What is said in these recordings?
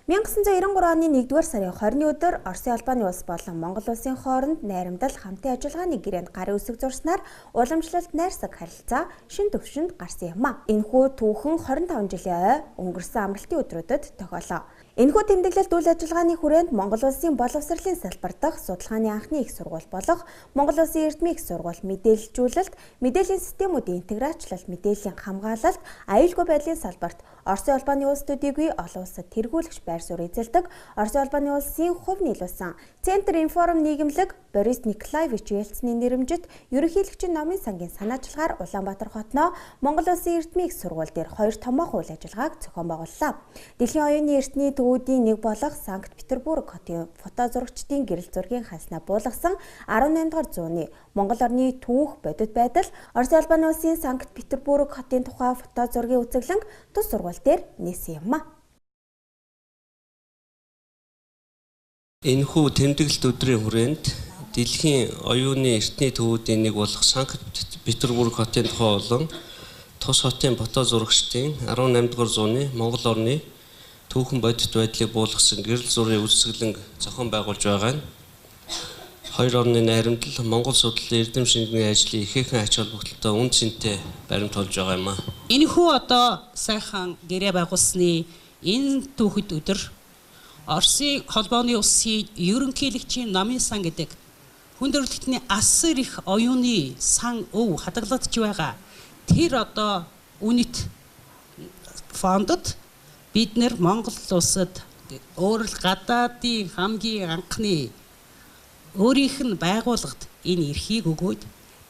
1993 оны 1-р сарын 20-ны өдөр Оросын холбооны улс болон Монгол улсын хооронд найрамдал хамтын ажиллагааны гэрээнд гарын үсэг зурснаар уламжлалт найрсаг харилцаа шин төвшөнд гарсан юм а. Энэхүү түүхэн 25 жилийн ой өнгөрсөн амралтын өдрүүдэд тохиолоо. Энэхүү тэмдэглэлт үйл ажиллагааны хүрээнд Монгол улсын боловсролын салбар дахь судалгааны анхны их сургууль болох Монгол улсын эрдмийн их сургууль мэдээлэлжүүлэлт, мэдээллийн системүүдийн интеграчлал, мэдээллийн хамгаалалт, аюулгүй байдлын салбарт Оросын холбооны улс төдийгүй олон улсад тэргүүлэгч байр суурь эзэлдэг Оросын холбооны улсын хувь нийлүүлсэн Центр Информ нийгэмлэг Борис Николаевич Ельцины нэрэмжит ерөнхийлөгчийн номын сангийн санаачлагаар Улаанбаатар хотноо Монгол улсын эрдмийн их сургууль дээр хоёр томоохон үйл ажиллагааг зохион байгууллаа. Дэлхийн оюуны эртний төвүүдийн нэг болох Санкт-Петербург хотын фото зурагчдын гэрэл зургийн хаснаа буулгасан 18 дугаар зууны Монгол орны түүх бодит байдал Оросын холбооны улсын Санкт-Петербург хотын тухай фото зургийн үзэглэнг тус сургууль дээр нээсэн юм а. Энэхүү тэмдэглэлт өдрийн хүрээнд дэлхийн оюуны эртний төвүүдийн нэг болох Санкт-Петербург хотын тухай болон тус хотын фото зурагчдын 18 дугаар зууны Монгол орны түүхэн бодит байдлыг буулгасан гэрэл зургийн үзэсгэлэнг зохион байгуулж байгаа нь хоёр орны найрамдал Монгол судлалын эрдэм шинжилгээний ажлын ихээхэн ач холбогдолтой үн цэнтэй баримт болж байгаа юм а. Энэхүү одоо сайхан гэрээ байгуулсны энэ түүхэд өдөр Оросын холбооны улсын ерөнхийлөгчийн номын сан гэдэг хүн төрөлхтний асар их оюуны сан өв хадгалагдж байгаа. Тэр одоо үнэт фондод бид нэр Монгол улсад өөрөл гадаадын хамгийн анхны өөрийнх нь байгууллагад энэ эрхийг өгөөд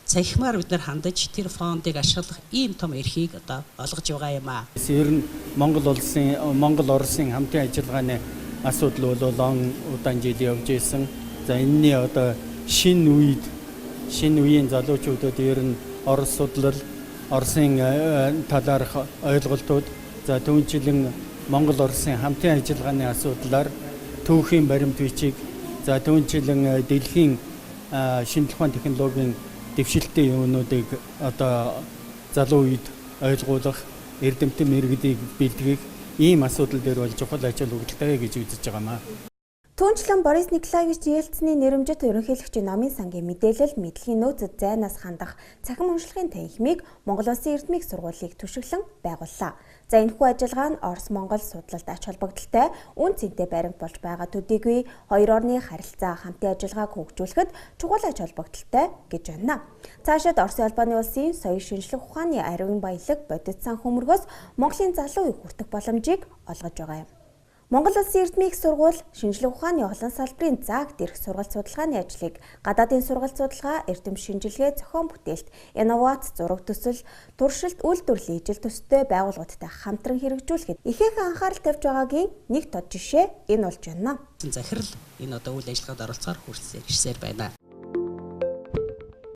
цахимаар бид нар хандаж тэр фондыг ашиглах ийм том эрхийг одоо олгож байгаа юм аа. Ер нь Монгол улсын Монгол Оросын хамтын ажиллагааны асуудал бол он удаан жил явж исэн. За энэний одоо шинэ үед шинэ үеийн залуучуудад ер нь Орос судлал, Оросын талаарх ойлголтууд, за түүнчлэн Монгол Оросын хамтын ажиллагааны асуудлаар түүхийн баримт бичиг, за түүнчлэн дэлхийн шинжлэх ухааны технологийн дэвшилтийн юмнуудыг одоо залуу үед ойлгуулах, эрдэмтэн мэргэдийг бэлтгэх ийм асуудал дээр бол чухал ач холбогдолтой гэж үзэж байгаа маа. Түүнчлэн Борис Николаевич Ельцины нэрэмжит ерөнхийлөгчийн номын сангийн мэдээлэл мэдлэгийн нөөцөд зайнаас хандах цахим уншлагын танхимыг Монгол Улсын эрдмийн их сургуулийг түшиглэн байгууллаа. За энэхүү ажиллагаа нь Орос-Монгол судлалд ач холбогдолтой үн цэнтэй баримт болж байгаа төдийгүй хоёр орны харилцаа хамтын ажиллагааг хөгжүүлэхэд чухал ач холбогдолтой гэж байна. Цаашид Оросын холбооны улсын соёл шинжлэх ухааны ариун баялаг бодит сан хөмргөөс Монголын залуу үе хүртэх боломжийг олгож байгаа юм. Монгол Улсын эрдмийн их сургууль шинжлэх ухааны олон салбарын зааг дэрх сургалт судалгааны ажлыг гадаадын сургалт судалгаа, эрдэм шинжилгээ, зохион бүтээлт, инновац, зураг төсөл, туршилт, үйлдвэрлэлийн ижил төстэй байгууллагуудтай хамтран хэрэгжүүлэхэд ихээхэн анхаарал тавьж байгаагийн нэг тод жишээ энэ болж байна. Захирал энэ одоо үйл ажиллагаанд оролцохоор хүрэлцээр ирсээр байна.